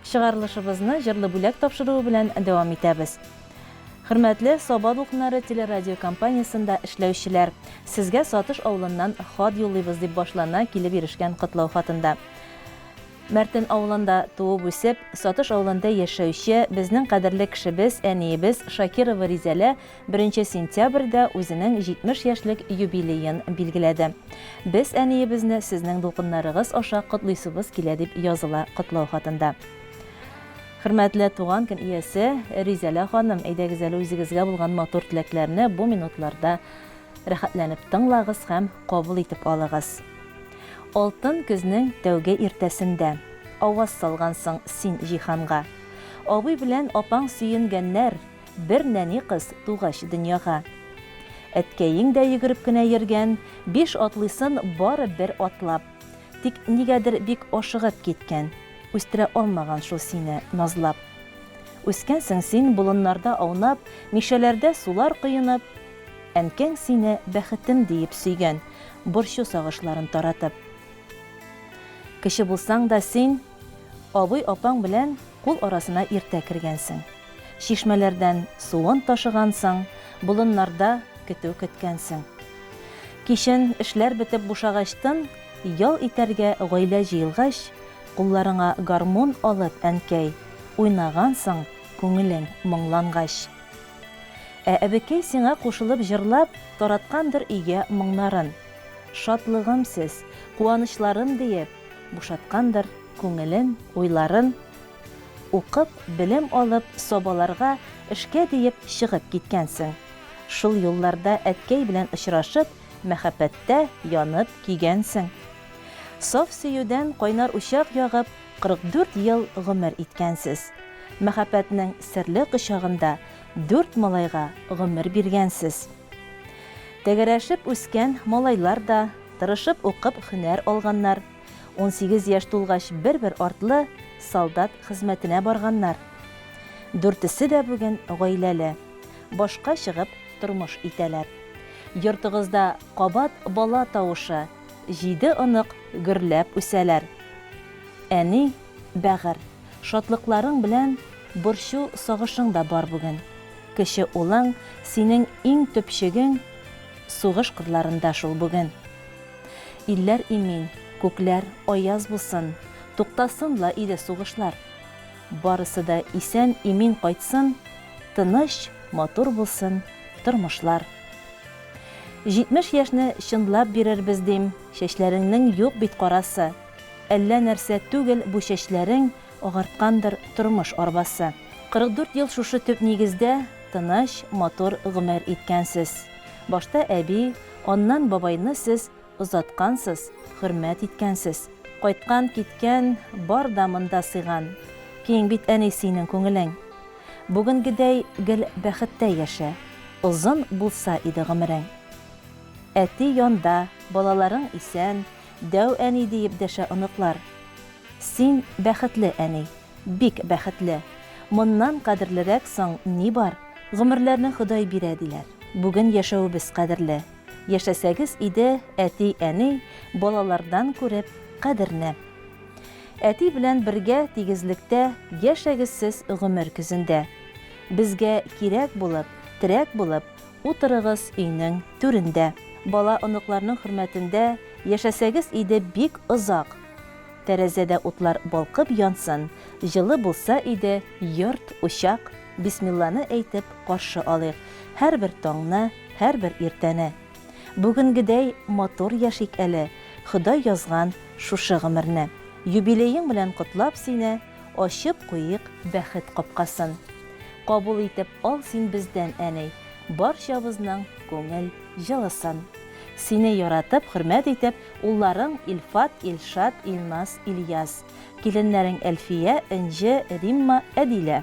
Чыгарылышыбызны җырлы бүләк тапшыруы белән дәвам итәбез. Хөрмәтле Саба дулкыннары телерадиокомпаниясендә эшләүчеләр, сезгә Сатыш авылыннан хат юллыйбыз, дип башлана килеп ирешкән котлау хатында. Мәртен авылында туып-үсеп, Сатыш авылында яшәүче безнең кадерле кешебез, әниебез Шакирова Ризәлә беренче сентябрьдә үзенең 70 яшьлек юбилеен билгеләде. Без әниебезне сезнең дулкыннарыгыз аша котлыйсыбыз килә, дип языла котлау хатында. Хөрмәтле туган көн иясе Ризәлә ханым, әйдәгез әле үзегезгә булган матур теләкләрне бу минутларда рәхәтләнеп тыңлагыз һәм кабул итеп алыгыз. Алтын көзнең тәүге иртәсендә. Аваз салгансың син җиһанга. Абый белән апаң сөенгәннәр, Бер нәни кыз тугач дөньяга. Әткәең дә йөгереп кенә йөргән, Биш атлыйсын бары бер атлап. Тик нигәдер бик ашыгып киткән, Үстерә алмаган шул сине назлап. Үскәнсең син болыннарда аунап, Мишәләрдә сулар коенып. Әнкәң сине бәхетем диеп сөйгән, Борчу сагышларын таратып. Кече булсаң да син, абый-апаң белән Кул арасына иртә кергәнсең. Чишмәләрдән суын ташыгансың, Болыннарда көтү көткәнсең. Кичен, эшләр бетеп бушагачтын, Ял итәргә гаилә җыелгач, Кулларыңа гармун алып, әнкәй, Уйнагансың, күңелең моңлангач. Ә әбекәй сиңа кушылып җырлап, Тараткандыр өйгә моңнарын. Шатлыгым сез, куанычларым диеп, Бушаткандыр күңелен, уйларын. Укып, белем алып, Сабаларга эшкә диеп чыгып киткәнсең. Шул юлларда әткәй белән очрашып, Мәхәббәттә янып көйгәнсең. Саф сөюдән кайнар учак ягып, 44 ел гомер иткәнсез. Мәхәббәтнең серле кочагында дүрт малайга гомер биргәнсез. Тәгәрәшеп үскән малайлар да тырышып укып һөнәр алганнар. 18 яшь тулгач бер-бер артлы солдат хезмәтенә барганнар. Дүртесе дә бүген гаиләле, башка чыгып тормыш итәләр. Йортыгызда кабат бала тавышы, җиде онык гөрләп үсәләр. Әни, бәгырь, шатлыкларың белән борчу-сагышың да бар бүген. Кече улың, синең иң төпчегең, сугыш кырларында шул бүген. Илләр имин, күкләр аяз булсын, туктасын ла иде сугышлар. Барысы да исән-имин кайтсын, тыныч, матур булсын тормышлар. 70 яшьне чынлап бирербез дим, чәчләреңнең юк бит карасы. Әллә нәрсә түгел бу чәчләрең, агарткандыр тормыш арбасы. 44 ел шушы төп нигездә тыныч, матур гомер иткәнсез. Башта әби, аннан бабайны сез озаткансыз, хөрмәт иткәнсез. Кайткан-киткән бар да монда сыйган. Киң бит, әни, синең күңелең. Бүгенгедәй гел бәхеттә яшә, озын булса иде гомерең. Әти янда, балаларың исән, дәү әни диеп дәшә оныклар. Син бәхетле, әни, бик бәхетле. Моннан кадерлерәк соң ни бар? Гомерләрне Ходай бирә, диләр. Бүген яшәвебез кадерле. Яшәсәгез иде, әти, әни, балалардан күреп кадерне. Әти белән бергә тигезлектә яшәгез сез гомер көзендә. Безгә кирәк булып, терәк булып, утырыгыз өйнең түрендә. Бала-оныкларның хөрмәтендә яшәсәгез иде бик озак. Тәрәзәдә утлар балкып янсын, җылы булса иде йорт, учак, бисмилланы әйтеп каршы алыйк һәрбер таңны, һәрбер иртәне. Бүгенгедәй матур яшик әле, Ходай язган шушы гомерне. Юбилеең белән котлап сине, ачып куйыйк бәхет капкасын. Кабул итеп ал син бездән, әни, барчабызның күңел җылысын. Сине яратып, хөрмәт итеп, улларың Илфат, Илшат, Илназ, Ильяс, киленнәрең Әлфия, Энҗе, Римма, Әдилә.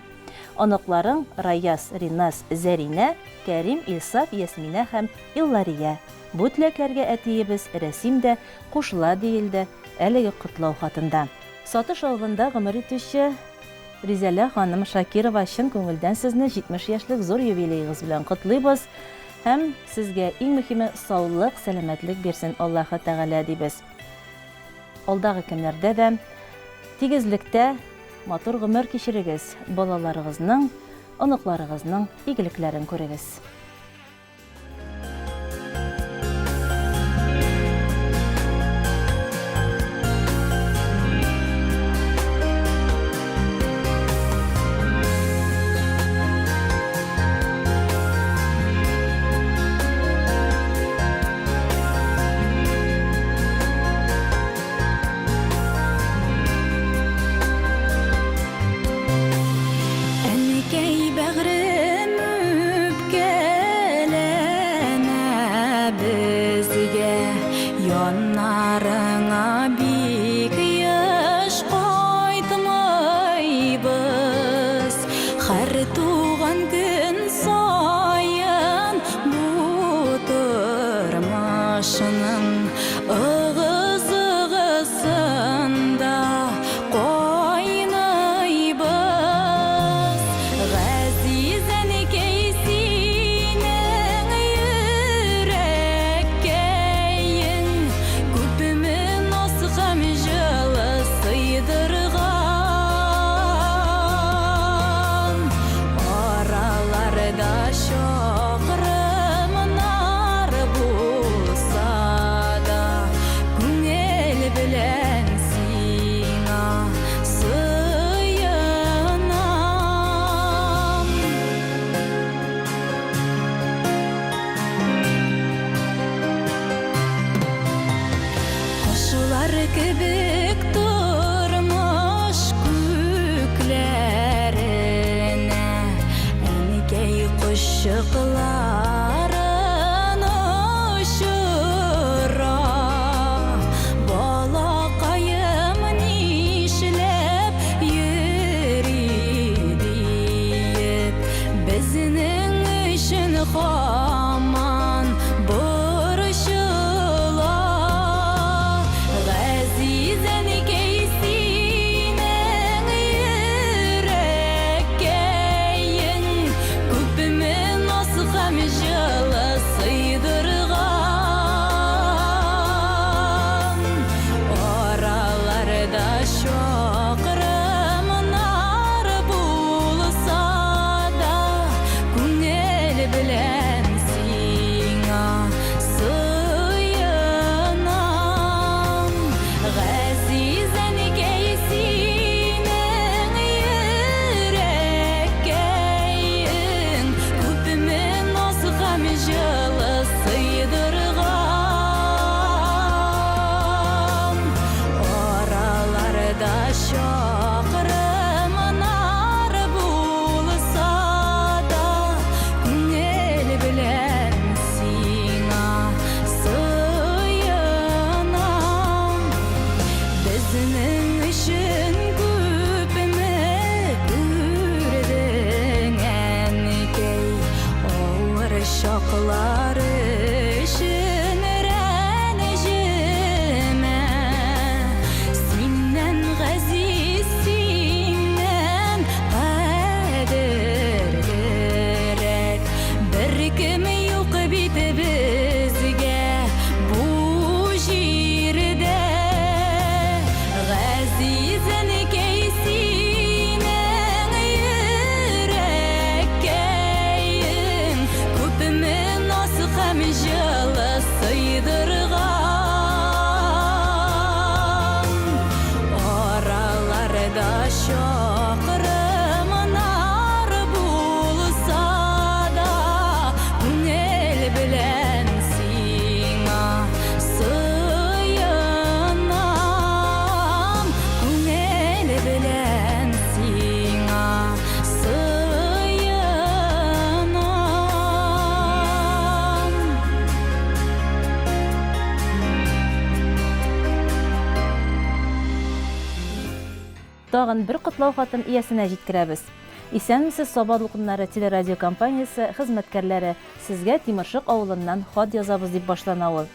Оныкларың Раяз, Риназ, Зәринә, Кәрим, Илсаф, Ясминә һәм Иллария. Бу теләкләргә әтиебез Рәсим дә кушыла, диелде әлеге котлау хатында. Сатыш авылында гомер итүче Ризәлә ханым Шакирова, чын күңелдән сезне 70 яшьлек зур юбилеегыз белән котлыйбыз һәм сезгә иң мөһиме саулык, сәламәтлек бирсен Аллаһы Тәгалә, дибез. Алдагы көннәрдә дә тигезлектә. Матур гомер кичерегез, балаларыгызның, оныкларыгызның игелекләрен күрегез. Әнкәй бәгърем үпкәләмә безгә, Яннарыңа бик еш кайтмыйбыз. Һәр туган көн саен бу тормышның Ыгы-зыгысында кайныйбыз. Газиз әнкәй, синең йөрәккәең күпме наз һәм җылы сыйдырган. Араларда чакрымнар булса да, күңел белән сиңа сыенам. Кошлар кебек тормыш күкләренә Әнкәй кошчыкларын очыра. Балакаем нишләп йөри диеп, Безнең өчен һаман борчыла. Газиз әнкәй, синең йөрәккәең күпме наз һәм җылы сыйдырган. Араларда чакрымнар булса да, күңел белән сиңа сыенам. Газиз әнкәй, синең йөрәккәең күпме наз һәм җылы сыйдырган. Араларда чакрымнар булса да, күңел белән сиңа сыенам. Безнең өчен күпме күрдең, әнкәй, авыр чаклар өчен рәнҗемә. Синнән газиз, синнән кадерлерәк беркем юк бит безгә бу җирдә. Газиз әнкәй, синең йөрәккәең күпме наз һәм җылы сыйдырган. Араларда чакрымнар булса да, күңел белән сиңа сыенам. Күңел белән сиңа сыенам. Тагын бер котлау хатын иясенә җиткерәбез. Исәнмесез, Саба дулкыннары телерадиокомпаниясе хезмәткәрләре, сезгә Тимершык авылыннан хат язабыз, дип башлана ул.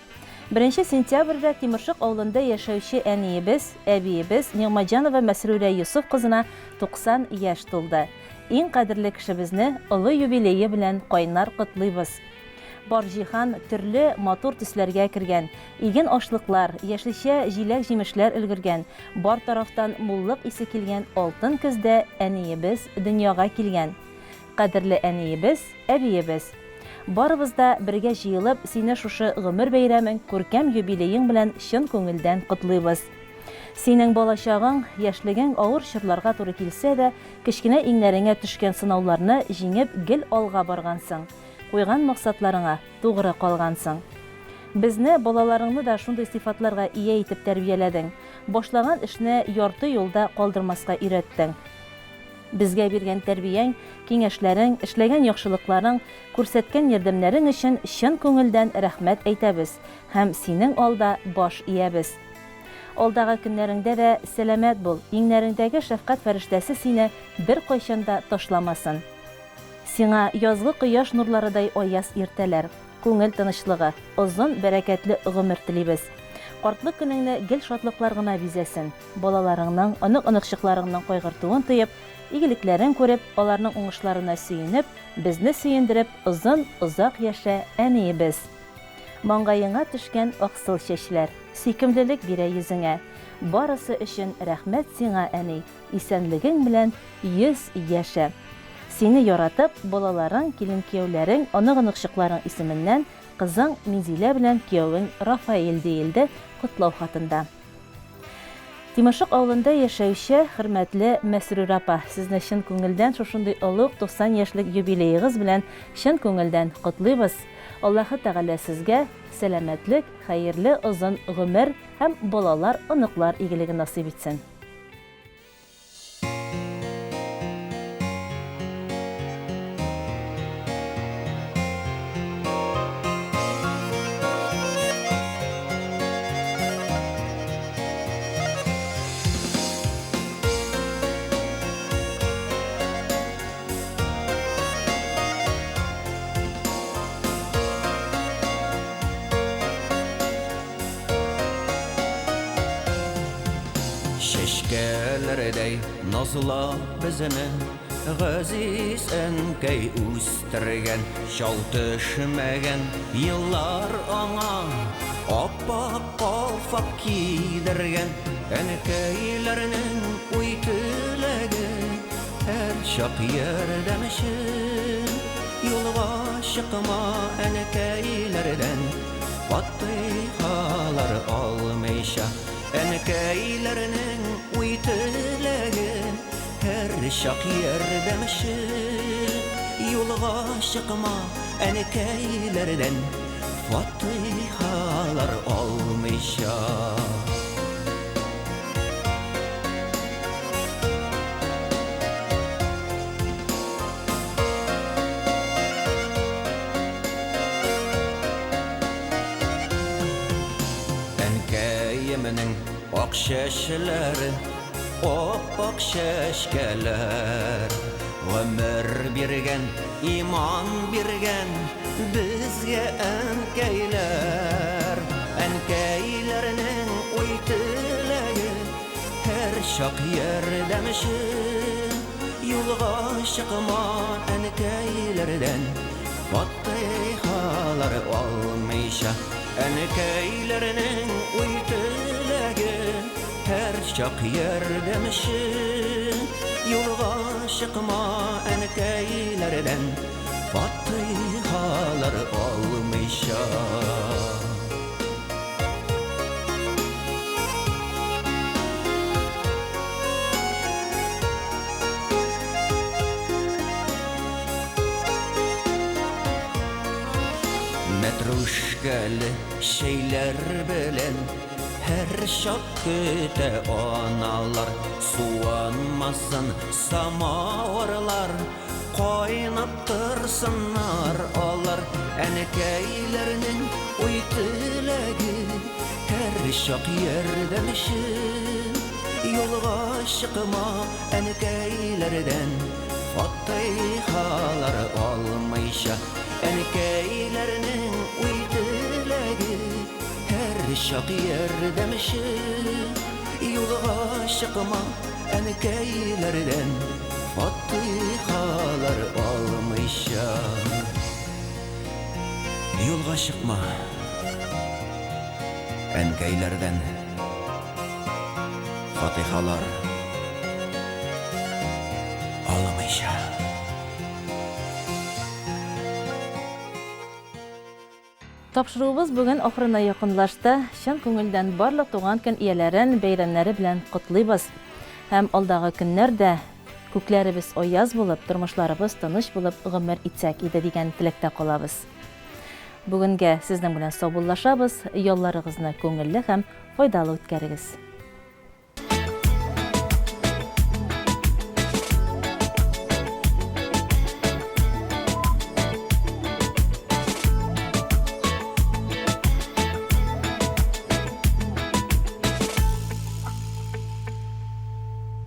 Беренче сентябрьдә Тимершык авылында яшәүче әниебез, әбиебез Нигъмәтҗанова Мәсрүрә Йосыф кызына 90 яшь тулды. Иң кадерле кешебезне олы юбилее белән кайнар котлыйбыз! Бар җиһан төрле матур төсләргә кергән, иген ашлыклар, яшелчә җиләк-җимешләр өлгергән, бар тарафтан муллык исе килгән алтын көздә әниебез дөньяга килгән. Кадерле әниебез, әбиебез! Барыбыз да бергә җыелып, сине шушы гомер бәйрәмең, күркәм юбилеең белән чын күңелдән котлыйбыз. Синең балачагың, яшьлегең авыр чорларга туры килсә дә, кечкенә иңнәреңә төшкән сынауларны җиңеп гел алга баргансың, куйган максатларыңа тугры калгансың. Безне, балаларыңны да шундый сыйфатларга ия итеп тәрбияләдең, башлаган эшне ярты юлда калдырмаска өйрәттең. Безгә биргән тәрбияң, киңәшләрең, эшләгән яхшылыкларың, күрсәткән ярдәмнәрең өчен чын күңелдән рәхмәт әйтәбез һәм синең алда баш иябез. Алдагы көннәреңдә дә сәламәт бул, иңнәреңдәге шәфкать фәрештәсе сине беркайчан да ташламасын. Сиңа язгы кояш нурларыдай аяз иртәләр, күңел тынычлыгы, озын, бәрәкәтле гомер телибез. Картлык көнеңне гел шатлыклар гына бизәсен. Балаларыңның, онык-оныкчыкларыңның кайгыртуын тоеп, игелекләрен күреп, аларның уңышларына сөенеп, безне сөендереп, озын, озак яшә, әниебез! Маңгаеңа төшкән аксыл чәчләр, сөйкемлелек бирә йөзеңә. Барысы өчен рәхмәт сиңа, әни, исәнлегең белән 100 яшә! Сине яратып, балаларың, килен-кияүләрең, онык-оныкчыкларың исеменнән кызың Минзилә белән киявең Рафаэль, диелде котлау хатында. Тимершык авылында яшәүче хөрмәтле Мәсрүр апа, сезне чын күңелдән шушындый олуг 90 яшьлек юбилеегыз белән чын күңелдән котлыйбыз! Аллаһы Тәгалә сезгә сәламәтлек, хәерле озын гомер һәм балалар, оныклар игелеге насыйп итсен! Чәчкәләрдәй назлап безне Газиз әнкәй үстергән, Чал төшмәгән еллар аңа Ап-ак калфак кидергән. Әнкәйләрнең уй-теләге Һәрчак ярдәмче. Юлга чыкма әнкәйләрдән Фатыйхалар алмыйча. Әнкәйләрнең уй-теләге Һәрчак ярдәмче. Юлга чыкма әнкәйләрдән Фатыйхалар алмыйча. Әнкәемнең ак чәчләре, ап-ак чәчкәләр. Гомер биргән, иман биргән безгә әнкәйләр. Әнкәйләрнең уй-теләге һәрчак ярдәмче. Юлга чыкма әнкәйләрдән Фатыйхалар алмыйча. Әнкәйләрнең уй-теләге һәрчак ярдәмче. Юлга чыкма әнкәйләрдән Фатыйхалар алмыйча. Мәтрүшкәле чәйләр белән һәрчак көтә аналар. Суынмасын самавырлар, кайнап торсыннар алар. Әнкәйләрнең уй-теләге һәрчак ярдәмче. Юлга чыкма әнкәйләрдән Фатыйхалар алмыйча. Әнкәйләрнең уй-теләге һәрчак ярдәмче. Юлга чыкма әнкәйләрдән Фатыйхалар алмыйча. Юлга чыкма, әнкәйләрдән фатихалар алмыйча. Тапшыруыбыз бүген ахырына якынлашты. Чын күңелдән барлык туган көн ияләрен бәйрәмнәре белән котлыйбыз. Һәм алдагы көннәрдә күкләребез аяз булып, тормышларыбыз тыныч булып гомер итсәк иде дигән теләктә калабыз. Бүгенгә сезнең белән саубуллашабыз, ялларыгызны күңелле һәм файдалы үткәрегез.